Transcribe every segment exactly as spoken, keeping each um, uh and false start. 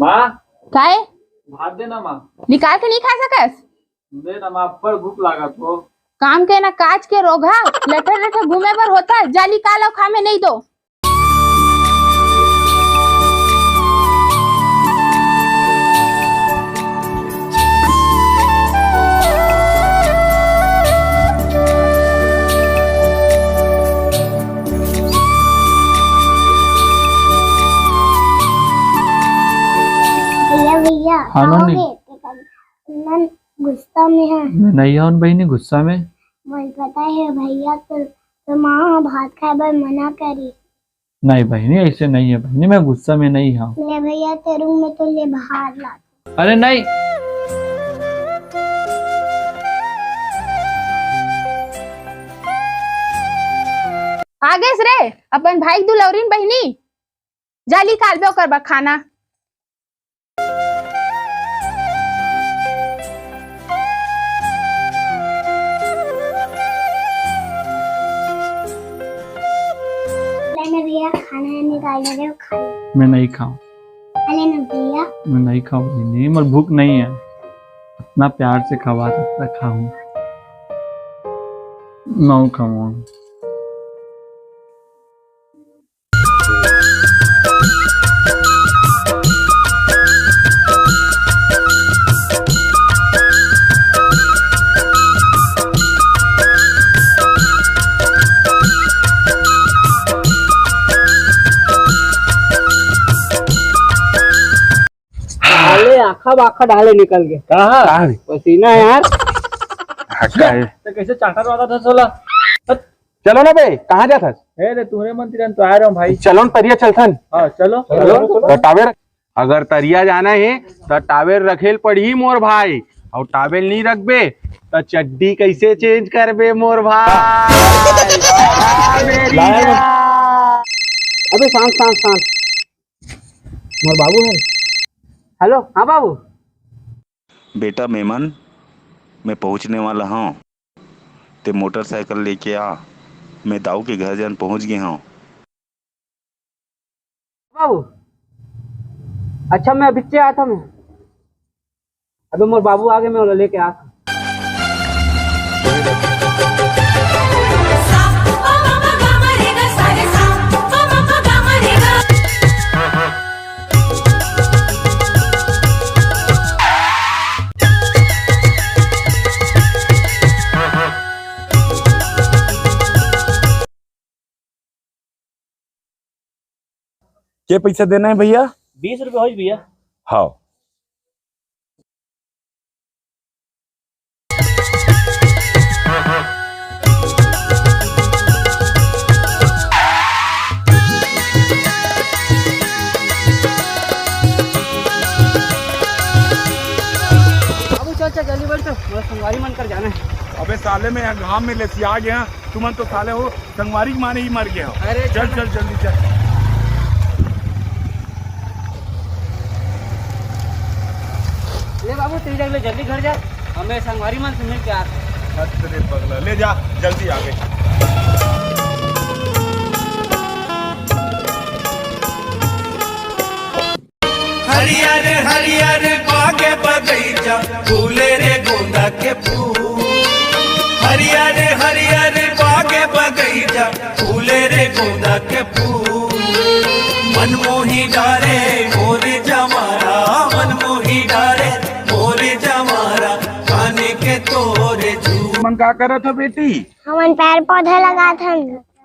माँ, काय? भात दे ना माँ। निकाल के नहीं खा सकस? दे ना माँ, बड़ भूख लागत हो। काम के ना काज के रोगहा, लठर लठर घूमे बर होता, जा निकाल अउ खा में नहीं दो। भैया, भैया, हाँ, नन्नी। आओगे? मैं गुस्सा में है। मैं नहीं आऊँ बहिनी गुस्सा में। मुझे पता है भैया, तो, तो माँ भात खाए बर मना करी। नहीं बहिनी, ऐसे नहीं है बहिनी, मैं गुस्सा में नहीं हूँ। ले भैया, तेरे में तो ले बाहर ला। अरे नहीं। आ गेस रे अपन भाई के दुलौरिन बहिनी, जा निकालबे ओकर बर खाना। ले ना भैया, खाना निकाल दे रहे हो, खा ले। मैं नहीं खाऊं। खा ले ना भैया। मैं नहीं खाऊं बहिनी, मोर भूख नहीं है। इतना प्यार से खवा सकता खाऊं। नहीं खाऊं। डाले आखा बाखा डाले निकल के। कहाँ? कहाँ रे? पसीना यार। हक्का है। तो कैसे चाकर वाला था सोला? चलो ना बे, कहाँ जात हस? ए रे, तुम्हरे मन तिरन तो आ रहे हो भाई। चलो ना तरिया चलथन। हाँ, चलो। चलो। तो टावेर, अगर तरिया जाना है तो टावेल रखेल पड़ही मोर भाई, और टावेल नहीं रखबे तो चड्डी कैसे चेंज करबे मोर भाई? अबे शांत, शांत, शांत। मोर बाबू है। हेलो, हाँ बाबू। बेटा मेमन, मैं पहुंचने वाला हूँ, ते मोटरसाइकिल लेके आ, मैं दाऊ के घर जान पहुंच गए हूँ। बाबू, अच्छा, मैं अभी आत हूँ। अबे मोर बाबू आगे, मैं ओला लेके आत हूँ। के पैसा देना है भैया? बीस रुपये होइस भैया। हाँ। बाबू, चल, चल, जल्दी बैठ, मोला संगवारी मन कर जाना है। अबे साले, मैं यहाँ घाम में लेसिया गया, तुमन तो साले हो संगवारी के मारे ही मर गया हो। अरे चल, चल। चल, जल्दी चल। ले बाबू, तेरी जगह ले, जल्दी घर जा, हमें संगवारी मन से मिल के आते हैं। हट रे पगला, ले जा, जल्दी आगे। हरियर हरियर बाग बगैचा, फूले रे गोंदा के फूल। हरियर हरियर बाग बगैचा, फूले रे गोंदा के फूल। मन मोही डारे मोर जवारा, मन मोही डारे मोर जवारा, काने के तोरे झूल। मन का करत हो बेटी? हमन पेड़ पौधा लगात हन।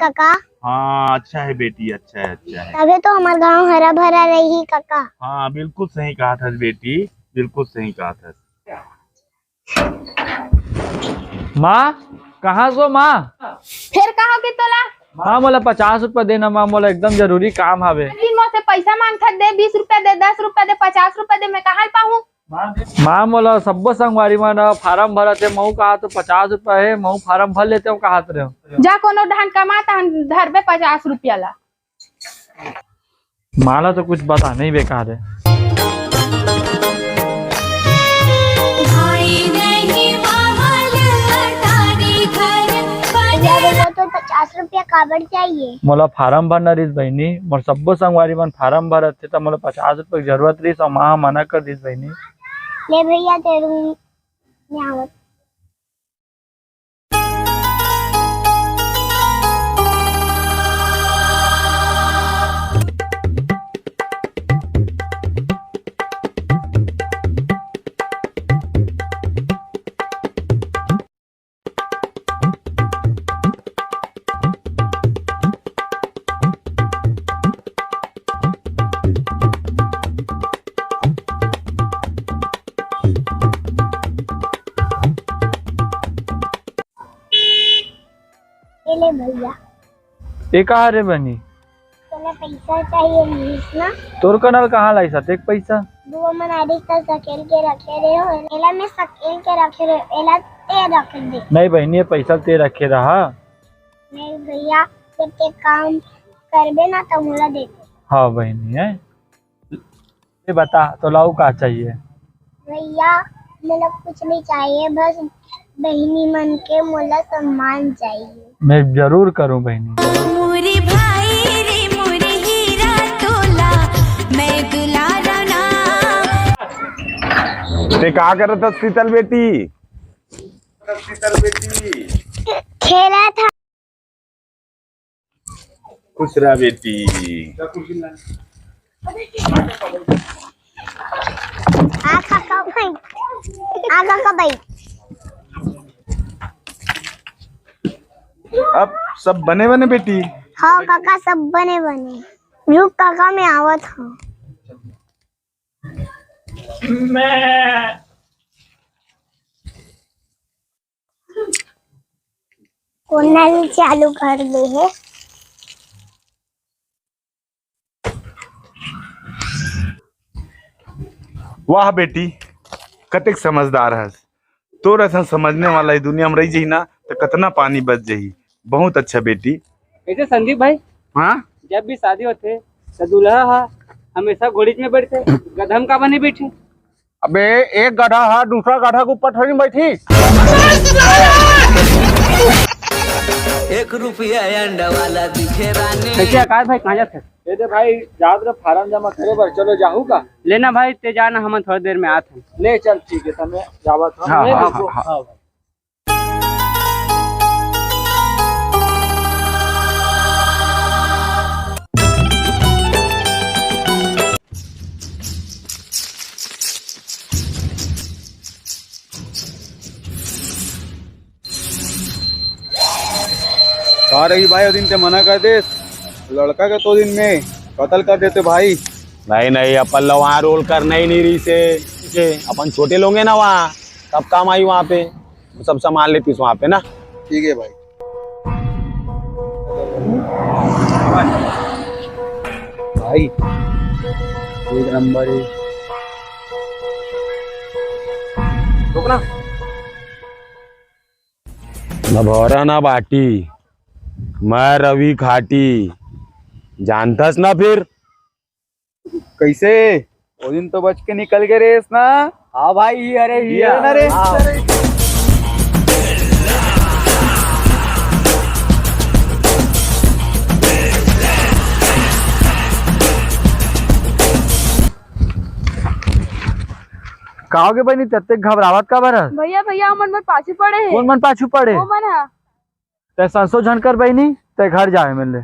कका। हाँ, अच्छा है बेटी, अच्छा है, अच्छा है। तभे तो हमार गांव हरा भरा रही, कका। हाँ, बिल्कुल सही कहा था बेटी, बिल्कुल सही कहा था। माँ, कहाँ सो माँ? फिर कहाँ के तोला? माँ, मोला पचास रुपया देना माँ, मोला एकदम जरूरी काम हवे। दिन मोर से पैसा मांगथस, दे बीस रुपया दे, दस रुपया दे, पचास रुपया दे, मैं कहाँ ले पाहूँ? माँ, मोला सब्बो संगवारी मन ह फारम भरत हे, महू कहा तो पचास रुपया हे, महू फारम भर लेते हो, कहत रहे हो। जा कोनो ढंग कमा, तहन धरबे पचास रुपया ला। माँ ला तो कुछ बता नहीं बेकार है। भाई नहीं महल अटारी घर बने। भैया, देखो तो पचास पचास रुपया काबर चाहिए? मोला फारम भरना रिहिस बहिनी, मोर सब्बो संगवारी मन फारम भरत हे, त मोला पचास रुपया के जरूरत रिहिस, अउ माँ ह मना कर दिस बहिनी। ले भैया, तेरे में आवत। ये ले भैया। ये का हरे बहिनी? तोला पैसा चाहिए रहिस ना? तोर करा ले कहाँ लाइस अतेक पैसा? दुआ मन आदि का सकेल के रखे रहे हो। एला मैं सकेल के रखे रहे, एला ते रख दे। नहीं बहिनी, ये पैसा ते रखे रहा। नहीं भैया, जब ते काम करबे ना, तब मोला दे दे। हाँ बहिनी, है। ये बता, तोला अउ का चाहिए? भैया, मोला कुछ नहीं चाहिए, बस बहिनी मन के मोला सम्मान चाहिए। मैं जरूर करूँ बहिनी। मोरे भाई रे, मोरे हीरा तोला, मैं दुलारा ना। ते का करत हस शीतल बेटी? शीतल बेटी। खेलत हँव। खुश रह बेटी। आ काका भाई, आ काका भाई। अब सब बने बने बेटी। हाँ काका, सब बने बने। रुक काका, मैं आवत हँव। मैं कोन नल चालू कर दे हे? वाह बेटी, कतेक समझदार हस। तोर असन समझने वाला ई दुनिया में रही जही ना, त कतना पानी बच जही। बहुत अच्छा बेटी। कैसे संदीप भाई? हाँ? जब भी शादी होथे, त दूल्हा हा हमेशा घोड़ीच में बैठथे, गधा में काबर नहीं बैठे? अबे, एक गधा हा दूसरा गधा के ऊपर थोड़ी बैठी। एक रुपया अंडा वाला दिखे रानी। कैसे आकाश भाई, कहाँ जात हे? ए दे भाई, जात रहे फारम जमा करे बर, चलो जाहू का? लेना भाई, ते जाना, हमन थोड़ी देर में आत हन। ले चल, ठीक है, त मैं जावत हँव। हाँ, ले हाँ, ले, हाँ, हाँ। हाँ भाई। का रही भाई, ओ दिन ते मना कर देस, लड़का के तो दिन में कत्ल कर देते भाई। नहीं, नहीं, अपन ला वहाँ रोल करना ही नहीं रहिसे। अपन छोटे लोग हैं ना वहाँ, कब काम आई वहाँ पे, सब संभाल लेतीस वहाँ पे ना। ठीक है भाई। भाई, एक नंबर है। रुकना। ना भौरा ना बाटी, मैं रवि खाटी, जानथस ना फिर। कैसे? ओ दिन तो बच के निकल गे रेहेस ना। हाँ भाई, ही अरे, ही ये है ना रे। हाँ। का होगे बहिनी, ततेक घबरावत काबर हस? भैया, भैया, हमन मन पाछू पड़े हे। कोन मन पाछू पड़े? ओ मन हा। तैं संसो झन कर बहिनी, तैं घर जाए मिल ले।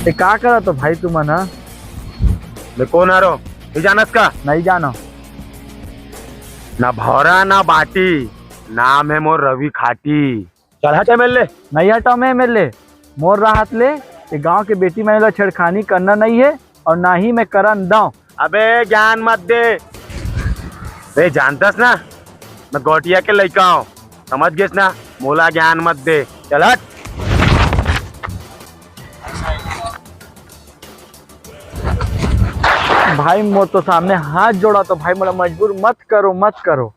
ए, का करत हो भाई तुमन हा? मैं कोन हरो? नहीं जानस का? नहीं जानो। ना भौरा ना बाटी, नाम है मोर रवि खाटी। चल हट एम एल ए। नहीं हटव मैं एम एल ए। मोर राहत ले ये गांव के बेटी मन ला छेड़खानी करना नहीं है और ना ही मैं करन दंव। अबे ज्ञान मत दे। बे जानतस ना, मैं गौटिया के लइका हूँ, समझ गेस ना, मोला ज्ञान मत दे। चल हट। भाई मोर तो सामने हाथ जोड़ा तो भाई मोला मजबूर मत करो, मत करो।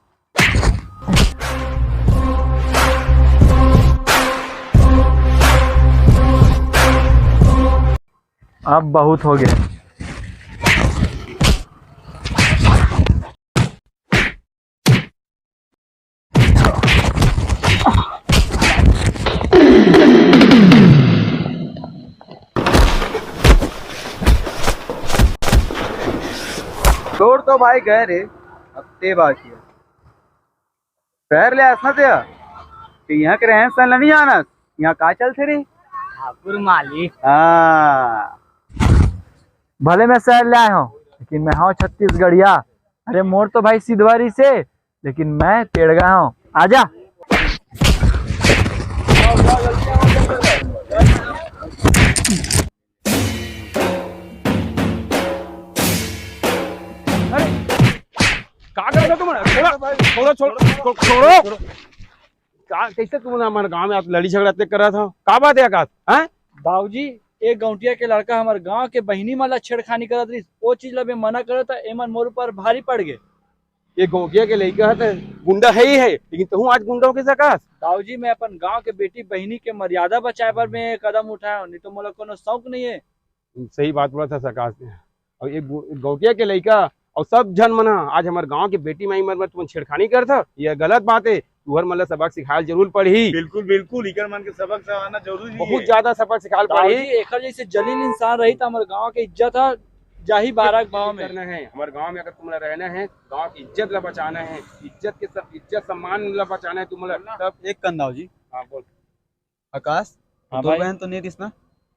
अब बहुत हो गया। तो भाई गए रे, अब ते बाकी है। सैर ले आस ना ते, ते यहाँ के रहन सहन ला नहीं आनस। यहाँ का चलथे रे? ठाकुर मालिक। हाँ, भले मैं सैर ले आए हूँ, लेकिन मैं हूँ छत्तीसगढ़िया। अरे मोर तो भाई सिधवा रिहिसे, लेकिन मैं टेड़गा हूँ। आजा। अरे, का करत हो तुम? छोड़ा, छोड़ो, छोड़ो, छोड़ो। का, कैसे तुम हमारे गांव में आप लड़ी झगड़ा तक कर रहा था? का बात है आकाश? हैं? बाबूजी, एक गौंटिया के लड़का हमारे गांव के बहिनी मन ला छेड़खानी करत रहिस, वो चीज ला मैं मना करत था, एमन मोर ऊपर भारी पड़ गए। ये गौंटिया के लड़का है तो गुंडा है ही है, लेकिन तू आज गुंडा हो कैसे आकाश? बाबूजी, मैं अपन गांव के बेटी बहिनी के मर्यादा बचाए बर मैं ये कदम उठाया हूँ, नहीं तो मोला कोनो शौक नहीं है। सही बात बोला था सरकार ने। और ये गौ-, गौटिया के लइका और सब झन मन ह आज हमर गांव के बेटी माई मन में तुमन छेड़खानी करत ह, ये गलत बात है। तुहर मन ला सबक सिखायल जरूर पड़ही। बिल्कुल, बिल्कुल, इकर मन के सबक सिखाना जरूरी बहुत है। ज्यादा सबक सिखायल पड़ही। दाऊजी, एकर जैसे जलील इंसान रही त हमर गांव के इज्जत ह जाही बारह गांव में। करना है, हमर गांव में अगर तुमला रहना है, गांव की इज्जत ला बचाना है, इज्जत के सब, इज्जत सम्मान ला बचाना है तुमला, तब एक कन दाऊजी। हाँ, बोल। आकाश, हाँ तोर भाई। बहन तो नहीं रिस ना?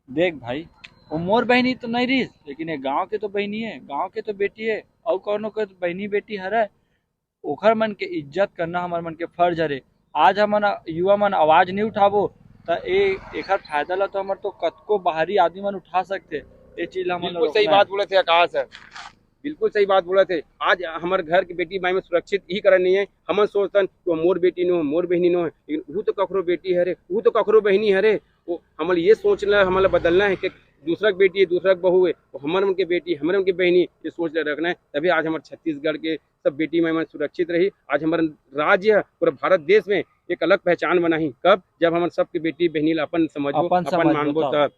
देख भाई, वो मोर बहिनी तो नहीं रिस, लेकिन ये गांव के तो बहिनी है, गांव के तो बेटी है, और कोनो के तो बहिनी बेटी हरे, ओखर मन के इज्जत करना हमर मन के फर्ज हरे। आज हमन युवा मन आवाज नहीं उठाबो, त ए, एखर फायदा ला तो हमर तो कतको बाहरी आदमी मन उठा सकथे। ए चीज ला हमन ला बिल्कुल सही रोकना है। बात बोले थे आकाश। बिल्कुल सही बात बोलत हे। आज हमर घर के बेटी माई में सुरक्षित ही कारण नहीं है। हमन सोचतन कि वो मोर बेटी नो, मोर बहिनी नो है, लेकिन वो तो कखरो बेटी हरे, वो तो कखरो बहिनी हरे। वो हमन ये सोच ला, हमन ला बदलना है कि दूसरा के बेटी है, दूसरा के बहू है, वो हमर मन के बेटी, हमर मन के बहिनी, ये सोच ला रखना है। तभी आज हमर छत्तीसगढ़ के सब बेटी माई मन सुरक्षित रही। आज हमर राज्य पूरा भारत देश में एक अलग पहचान बनाही। कब? जब हमन सबके बेटी बहिनी ला अपन समझबो, अपन अपन समझबो मानबो तब। तब।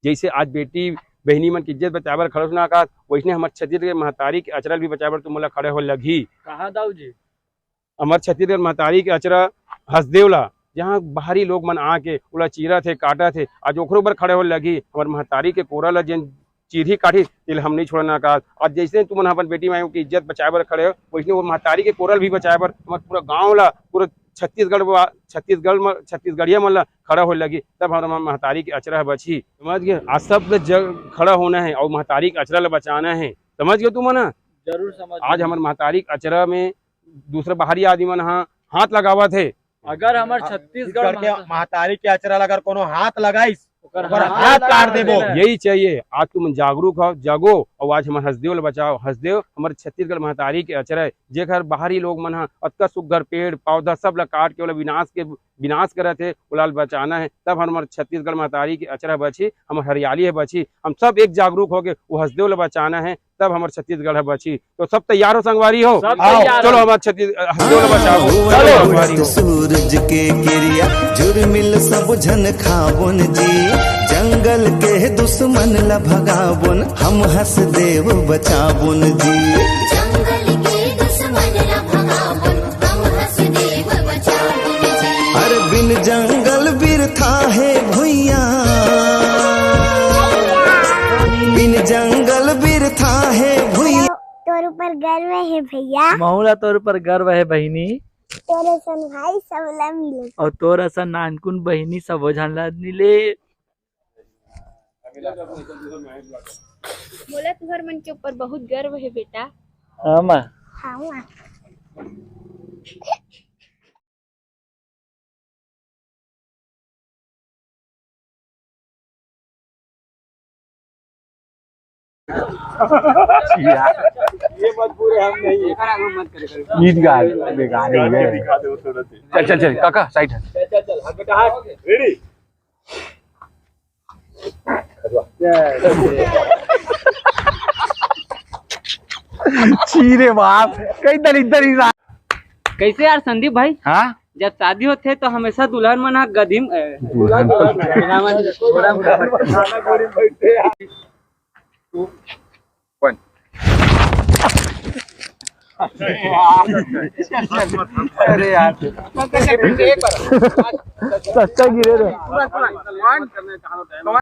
जैसे आज बेटी बहिनी मन के इज्जत बचाए बर खड़े हो ना आकाश, वैसने हमर छत्तीसगढ़ महतारी के अचरा ल भी बचाए बर तुमन ला खड़े हो लगही। कहाँ दाऊ जी? हमर छत्तीसगढ़ महतारी के अचरा हसदेव ला, जहाँ बाहरी लोग मन आके ओला चीरत हे, काटत हे, आज ओखरो बर खड़े हो लगही। हमर महतारी के कोरा ला जेन चीरही काटही, तेला हम नहीं छोड़न आकाश। आज जैसे तुमन अपन बेटी माई के इज्जत बचाए बर खड़े हो, वैसने वो महतारी के कोरा ल भी बचाए बर हमर पूरा गाँव ला, पूरा छत्तीसगढ़ वा-, छत्तीसगढ़ म-, छत्तीसगढ़िया मन ला खड़ा होए लगी, तब हमर महतारी के अचरा ह बचही। समझ गए? आज सब ल जग खड़ा होना है और महतारी के अचरा ला बचाना है। समझ गए तुमन ह? जरूर समझ आज गए। हमर महतारी के अचरा में दूसरा बाहरी आदमी मन ह हाथ लगावत हे। अगर हमर हाँ, छत्तीसगढ़ करके महता- महतारी के अचरा ला अगर कोनो हाथ लगाइस, ओकर ओकर हाथ हाथ काट काट देबो। देना है। यही चाहिए। आज तुम जागरूक हो, जागो, और आज हमर हसदेव ला बचाओ। हसदेव हमर छत्तीसगढ़ महतारी के अचरा है, जेकर बाहरी लोग मन ह अतका सुग्घर पेड़ पौधा सब ला काट के ओला विनाश के विनाश करत हे, ओला बचाना है। तब हमर छत्तीसगढ़ महतारी के अचरा बची, हमर हरियाली है बची। हम सब एक जागरूक होके वो हसदेव ला बचाना है, तब हमर छत्तीसगढ़ ह बची। तो सब तैयार हो संगवारी हो? सब आओ, तैयार चलो हो। हमर छत्तीस-, हसदेव ला बचाओ। चलो संगवारी हो। सूरज के किरिया, जुर्मिल सब झन खाबुन जी, जंगल के दुश्मन ला भगाबुन, हम हसदेव बचाबुन जी। जंगल के दुश्मन ला भगाबुन, हम हसदेव बचाबुन जी। अरे बिन जंगल बिरथा हे भुइया, बिन जंगल बिरथा हे भुइया। तोर ऊपर गर्व है भैया। महू ला तोर ऊपर गर्व है बहिनी। तोर असन भाई सबला मिले। और तोर असन नानकुन बहिनी सबो झन ला मिले। मोला तुहर मन के ऊपर बहुत गर्व है बेटा। हाँ माँ। हाँ माँ। ये मत पूरे हम नहीं। गीत गा, बेकार ही है। दिखा दो थोड़ा सा। चल, चल, चल, काका, साइड हट। चल, चल, चल, हाँ बेटा, हाँ। रेडी? छी रे बाप, कई दलिद्दर इंसान। कैसे यार संदीप भाई? हाँ? जब शादी होथे तो हमेशा दुल्हन मन ह गधी म, ए, दुल्हन। दुल्हन मन, घोड़ा मन। वन। अरे यार। सस्ता गिरे रे। पूरा, पूरा। वन।